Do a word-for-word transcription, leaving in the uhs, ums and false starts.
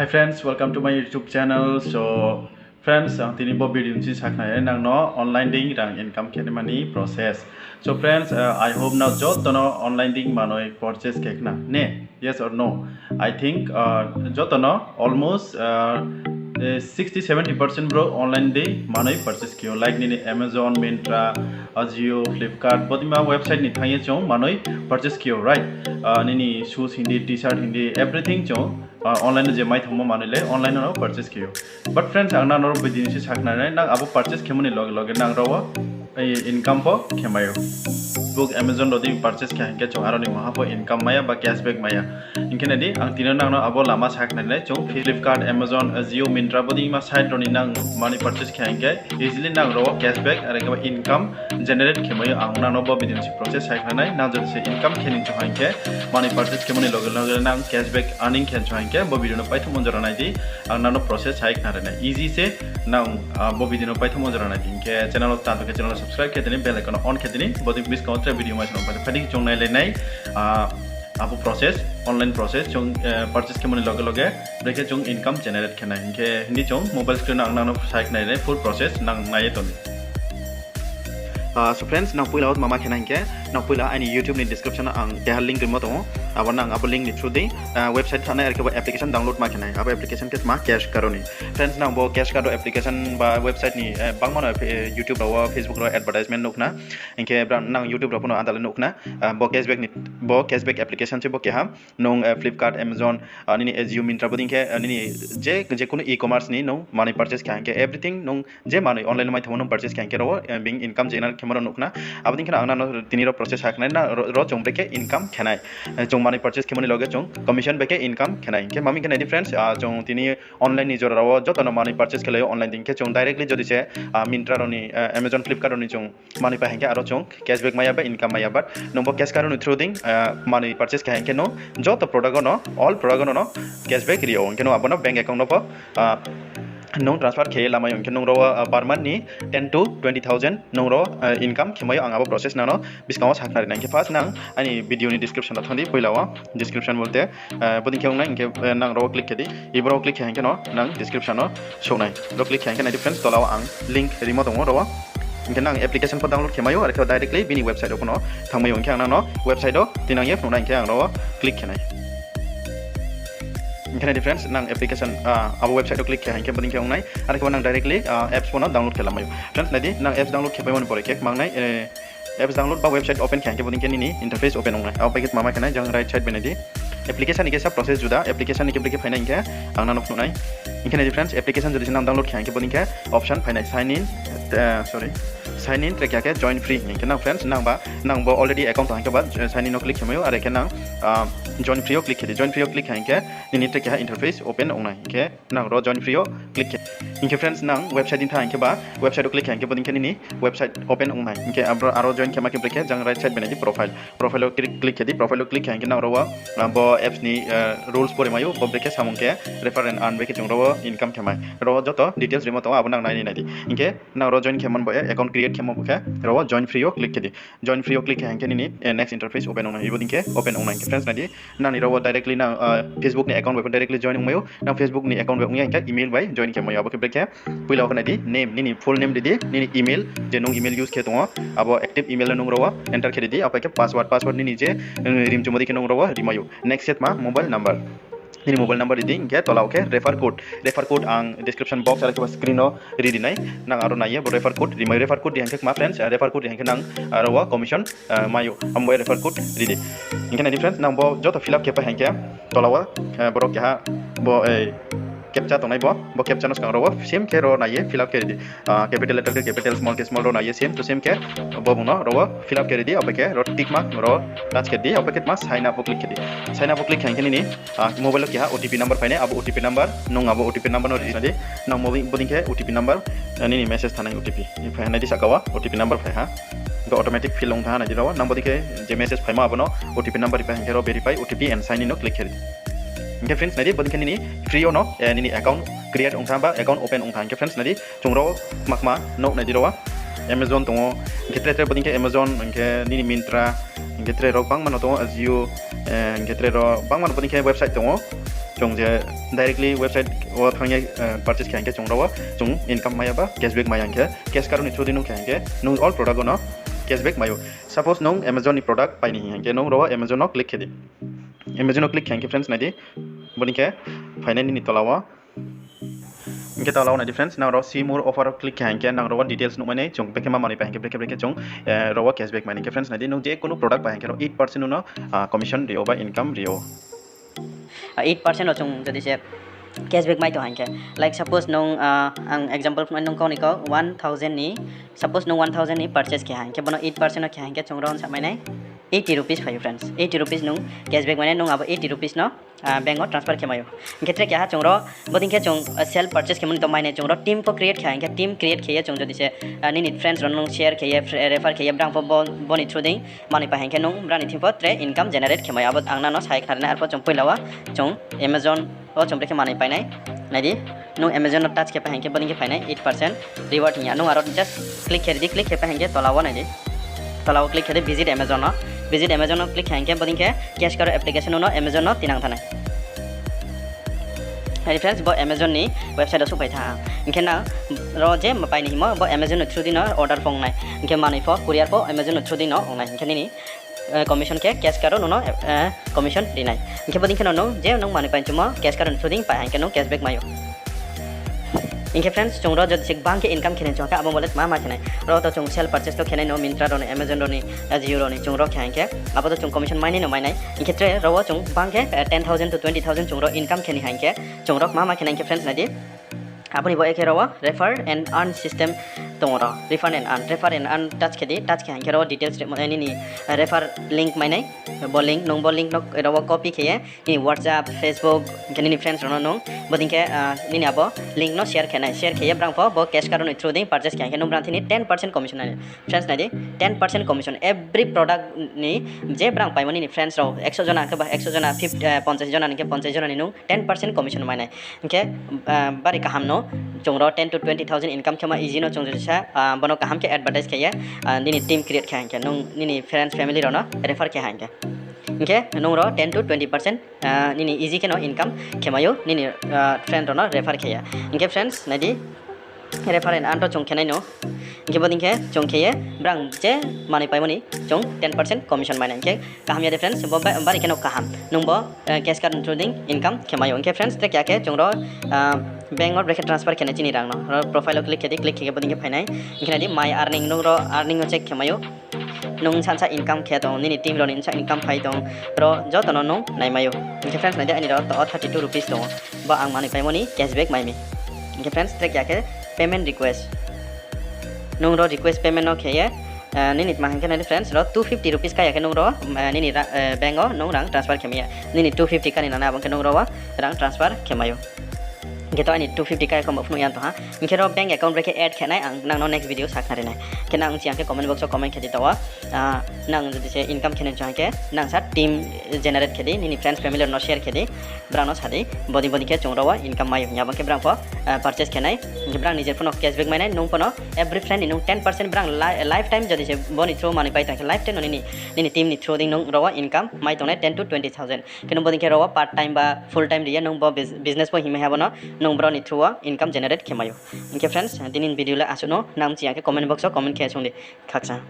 Hi friends, welcome to my YouTube channel. So friends, ang tini bo video ni si sakhnari nang no online dei rang income khe nai mani process. So friends, uh, I hope nang joto no online dei manoi purchase khe khna ne? Yes or no? I think, uh, joto no almost, uh, eh, sixty seventy percent brouh online dei manoi purchase khe ou. Like nini Amazon, Myntra, Ajio, Flipkart, bodima website ni thanng ye chung manoi purchase khe ou, right? Uh, nini shoes hing di, t-shirt hing di, everything chung, uh, online no je mai thangmo manoi le online no purchase khe ou. But friends, ang nang no ro video ni si sakhnari nai, nang abo purchase khemo ni loge loge nang ro wo, eh, income pho khe mai ou. Facebook, Amazon rao dei purchase khe hing khe chung aro ni mungha pho income mai ya ba cashback mai ya. Hing khe nai di, ang tini nang no abo lama sakhnari nai, chung Flipkart, Amazon, Ajio, Myntra, bodima site rao ni nang manoi purchase khe hing khe easily nang ro wo cashback are khe ba income generate khe mai ou. Ang nang no bo video ni si process sakhnari nai, nang jodi se income khe ni chung hing khe, manoi purchase khemo ni loge loge nang cashback earning khe chung hing khe, bo video no paithaohmo jora nai di, ang nang no process sakhnari nai. Easy se, nang, ah, bo video no paithaohmo jora nai di. Hing khe channel wo tang khe channel no subscribe khe tini, bell icon no on khe tini, bodei buskang wo tre video mai se no phai di chung nailai nai, ah, abo process, online process, chung, eh, purchase khemo ni loge loge, brekhe chung income generate khe nai. Hing khe hing di chung mobile screen no ang nang no sakhnari nai full process nang nai ye tong di. Ah, so friends, nang poila wo mama khe nai hing khe, nang poila aini YouTube ni description no ang keha link rimo tong ou. Abo nang abo link ni through dei, ah, website thanng nai, are khe bo application download ma khe nai. Abo application khe tma Cash Karo ni. Friends, nang bo Cash Karo application ba website ni, eh, bangma no, eh, YouTube rao wo, Facebook rao wo advertisement nuh khna. Hing khe bra nang YouTube rao pho no andale nuh khna. Ah, bo cashback ni, bo cashback application se bo keha. Nung, eh, Flipkart, Amazon, ah, nini Ajio, Myntra, bodei khe, ah, nini je, je kuno e-commerce ni nung manoi purchase khe hing khe everything nung je manoi online mai thangmo nung purchase khe hing khe ro wo, eh, being income generate khemo ro nuh khna. Abo dei khe ang nang no tini ro process sakhnari nai, ro, ro chung brekhe income khe nai. Eh, chung manoi purchase khemo ni loge chung commission brekhe income khe nai. Hing khe mami khe nai di friends, ah, chung tini online ni jora rao wo joto no manoi purchase khe lai ou online dei. Hing khe chung directly jodi se, ah, Myntra rao ni, eh, Amazon, Flipkart rao ni chung manoi pai hing khe aro chung cashback mai ya ba income mai ya, but nung bo Cash Karo ni through dei, ah, manoi purchase khe hing khe nung joto product wo no, all product wo no cashback ri ou. Hing khe nung abo no bank account no pho, ah, nung transfer khe ye lamai ou. Hing khe nung ro wo, ah, per month ni ten to twenty thousand nung ro, ah, income khe mai ou. Ang abo process nang no buskang wo sakhnari nai. Hing khe first nang aini video ni description wo thanng di, poila wo description bolte, ah, bodei khe ong nai, hing khe, eh, nang ro wo click khe di, ibro wo click khe hing khe no nang description wo souh nai. Ro click khe hing khe nai di friends, tola wo ang link rimo tong ou ro wo. Hing khe nang application pho download khe mai ou, are khe directly bini website wo pho no thanng mai ou. Hing khe ang nang no website wo tinang ye phnuh nai, hing khe ang ro wo click khe nai. Hing khe nai di friends, nang application, ah, abo website wo click khe hing khe bodei khe ong nai, are khe bo nang directly, ah, apps pho no download khe lamai ou. Friends, nai di, nang apps download khe paimo ni pore khe mang nai, eh, apps download ba website open khe hing khe bodei khe nini interface open ong nai. Abo pai khe tma ma khe nai, jang right side bai nai di. Application ni khe sa process juda, application ni khe brekhe phai nai hing khe ang nang no phnuh nai. Hing khe nai di friends, application jodi se nang download khe hing khe bodei khe option phai nai sign in, eh, sorry, sign in tre keha khe join free hing khe nang friends, nang ba, nang bo already account tong hing khe ba, eh, sign in no click khe mai ou, are khe nang, ah, join free wo click khe di, join free wo click khe hing khe nini tre keha interface open ong nai hing khe nang ro join free wo click khe. Hing khe friends, nang website ni thanng hing khe ba, website wo click khe hing khe bodei khe nini website open ong nai. Hing khe aro, aro join khe ma khe brekhe jang right side bai nai di profile. Profile wo click, click khe di, profile wo click khe hing khe nang ro wo, ah, bo apps ni, eh, rules pore mai ou, bo brekhe samung khe refer and earn brekhe chung ro wo income khe mai. Ro wo joto details rimo tong ou, abo nang nai ni nai di. Hing khe nang ro join khe man bo ye account create khe mo bo khe ro wo join free wo click khe di. Join free wo click khe hing khe nini, eh, next interface open ong nai, ibo dei khe open ong nai. Hing khe friends, nai di, nang ni ro wo directly nang, ah, Facebook ni account bai pho directly join ong mai ou, nang Facebook ni account bai ong ya hing khe email bai join khe mai ou, abo khe brekhe poila wo khe nai di name, nini full name ri di, nini email, je nung email use khe tong ou, abo active email no nung ro wo enter khe ri di, abo khe password, password nini je, eh, rimchumo dei khe nung ro wo ri mai ou. Next khe tma mobile number. Nini mobile number ri di, hing khe tola wo khe refer code. Refer code ang description box are khe ba screen wo ri ri nai. Nang aro nai ye bo refer code ri mai ou. Refer code ri hing khe kma friends, refer code ri hing khe nang aro wo commission, ah, mai ou. Abo refer code ri di. Hing khe nai di friends, nang bo joto fill up khe pai hing khe tola wo, eh, boro keha bo, eh, captcha tong nai bo. Bo captcha no skang ro wo same khe ro nai ye fill up khe ri di. Ah, capital letter khe capital, small khe small, ro nai ye same to same khe bo bung no ro wo fill up khe ri di. Abo khe ro tick mark ro touch khe di. Abo khe tma sign up wo click khe di. Sign up wo click khe hing khe nini, ah, mobile wo keha O T P number phai nai, abo O T P number, nung abo O T P number no ri nai di. Nang mobile bodei khe O T P number, ah, nini message thanng nai O T P. Phai ha nai di saka wo O T P number phai ha. Hing khe automatic fill ong tha ha nai di ro wo. Nang bodei khe je message phaimo abo no O T P number ri phai hing khe ro verify O T P and sign in no click khe di. Hing khe friends, nai di, bodei khe nini free yo no, eh, nini account create ong tha ba account open ong tha. Hing khe friends, nai di, chung ro wo kma kma nouh nai di ro wo. Amazon tong ou, hing khe tre tre bodei khe Amazon, hing khe nini Myntra, hing khe tre ro bangma no tong ou, Ajio, eh, hing khe tre ro bangma no bodei khe website tong ou. Chung je directly website wo thanng ye purchase khe hing khe chung ro wo chung income mai ya ba cashback mai ya hing khe, cash card ni through di nung khe hing khe nung all product wo no cashback mai ou. Suppose nung Amazon ni product pai ni hing khe nung ro wo Amazon no click khe di. Amazon no click khe hing khe friends nai di, bodei khe phainai nini tola wo. Hing khe tola wo nai di friends, nang ro see more offer click khe hing khe nang ro wo details nuhmai nai, chung brekhe ma manoi pai hing khe brekhe brekhe chung ro wo cashback mai nai. Hing khe friends nai di, nung je kunu product pai hing khe ro eight percent nung no commission ri ou ba income ri ou. Eight percent wo chung jodi se cashback mai tong hing khe, like suppose nung, ang example phnuh nai nung kau ni kau one thousand ni, suppose nung one thousand ni purchase khe hing khe bo no eight percent no khe hing khe chung ro sa mai nai eighty rupees phai ou friends, eighty rupees nung cashback mai nai, nung abo eighty rupees no bank wo transfer khe mai ou. Hing khe tre keha chung ro, bodei khe chung self purchase khe mani tong mai nai, chung ro team pho create khe hing khe team create khe ye chung jodi se nini friends rao no nung share khe ye, refer khe ye brang pho bo, bo ni through dei manoi pai hing khe nung brang ni thing pho tre income generate khe mai ou. Abo ang nang no sa ye khnari nai, arpho chung poila wo chung Amazon wo chung brekhe manoi pai nai. Nai di, nung Amazon no touch khe pai hing khe bodei khe phai nai eight percent reward hing ya. Nung aro just click khe ri di, click khe pai hing khe tola wo nai di. Tola wo click khe di visit Amazon no. Visit Amazon no click khe hing khe bodei khe cash card application no Amazon no tinang thanng nai. Nai di friends, bo Amazon ni website wo souhphai tha. Hing khe nang ro je pai ni hingmo bo Amazon ni through dei no order pho ong nai. Hing khe manoi pho courier pho Amazon ni through dei no ong nai. Hing khe nini commission khe cash card wo nung no commission ri nai. Hing khe bodei khe no nung je nung manoi pai chumo cash card ni through dei pai hing khe nung cashback mai ou. Hing khe friends, chung ro jodi se gbang khe income khe nai chung khe abo bo le tma ma khe nai. Ro to chung self purchase to khe nai no, Myntra rao ni, Amazon rao ni, Ajio rao ni chung ro khe hing khe abo to chung commission mai nai no mai nai. Hing khe tre ro wo chung gbang khe ten thousand to twenty thousand chung ro income khe ni hing khe chung ro tma ma khe nai hing khe friends nai di. Abo ni bo ye khe ro wo refer and earn system tong ou ro. Refer and earn, refer and earn touch khe di, touch khe hing khe ro wo details ri, nini refer link mai nai. Bo link, nung bo link no ro wo copy khe ye nini WhatsApp, Facebook, hing khe nini friends rao no nung bodei khe nini abo link no share khe nai. Share khe ye brang pho bo cash card ni through dei purchase khe hing khe nung brang thini ten percent commission nai. Friends nai di, ten percent commission every product ni je brang paimo nini friends rao ekso jona hing khe ba ekso jona, fifty, ponchas jona hing khe ponchas jona ni nung ten percent commission mai nai. Hing khe bari kaham no, chung ro ten to twenty thousand income khe ma easy no chung jodi sa, bo no kaham khe advertise khe ye nini team create khe hing khe, nung nini friends family rao no refer khe hing khe. Hing khe nung ro ten to twenty percent nini easy khe no income khe mai ou nini friend rao no refer khe ye. Hing khe friends nai di, refer and earn to chung khe nai no. Hing khe bodei khe chung khe ye brang je manoi paimo ni chung ten percent commission mai nai. Hing khe kaham ya de friends, bo bari khe no kaham. Nung bo cash card ni through dei income khe mai ou. Hing khe friends, tre keha khe chung ro bank wo brekhe transfer khe nai chini rang no. Ro profile wo click khe di, click khe ye bodei khe phai nai. Hing khe nai di my earning, nung ro earning wo check khe mai ou. Nung bsa bsa income khe tong, nini team rao ni bsa income phai tong, ro joto no nung nai mai ou. Hing khe friends nai di, aini ro to thirty two rupees tong ou. Bo ang manoi paimo ni cashback mai mi. Hing khe friends, tre keha khe payment request. Nung ro request payment no khe ye nini tma hing khe nai di friends, ro two fifty rupees kai ya khe nung ro nini bank wo nung rang transfer khe mai ya. Nini two fifty kai ni nang nai, abo khe nung ro wo rang transfer khe mai ou. Hing khe to aini two fifty kai khe bo phnuh ya tong ha. Hing khe ro bank account brekhe add khe nai ang nang no next video sa khnari nai. Khe nang si ang khe comment box wo comment khe di taoh wo. Nang jodi se income khe nai chung khe nang sa team generate khe di, nini friends family rao no share khe di, brang no sa di, bodei bodei khe chung ro wo income mai ou hing ya, abo khe brang pho purchase khe nai, hing khe brang nijer pho no cashback mai nai, nung pho no every friend ni nung ten percent brang li-, lifetime jodi se bo ni through manoi pai tong khe lifetime no nini, nini team ni through dei nung ro wo income mai tong nai ten to twenty thousand. Khe nung bodei khe ro wo part time ba full time ri ye nung bo bus-, business pho hingmai ha bo no, nung bro ni through wo income generate khe mai ou. Hing khe friends, tini ni video le asuh no, nang si ang khe comment box wo comment khe sung di khakchang.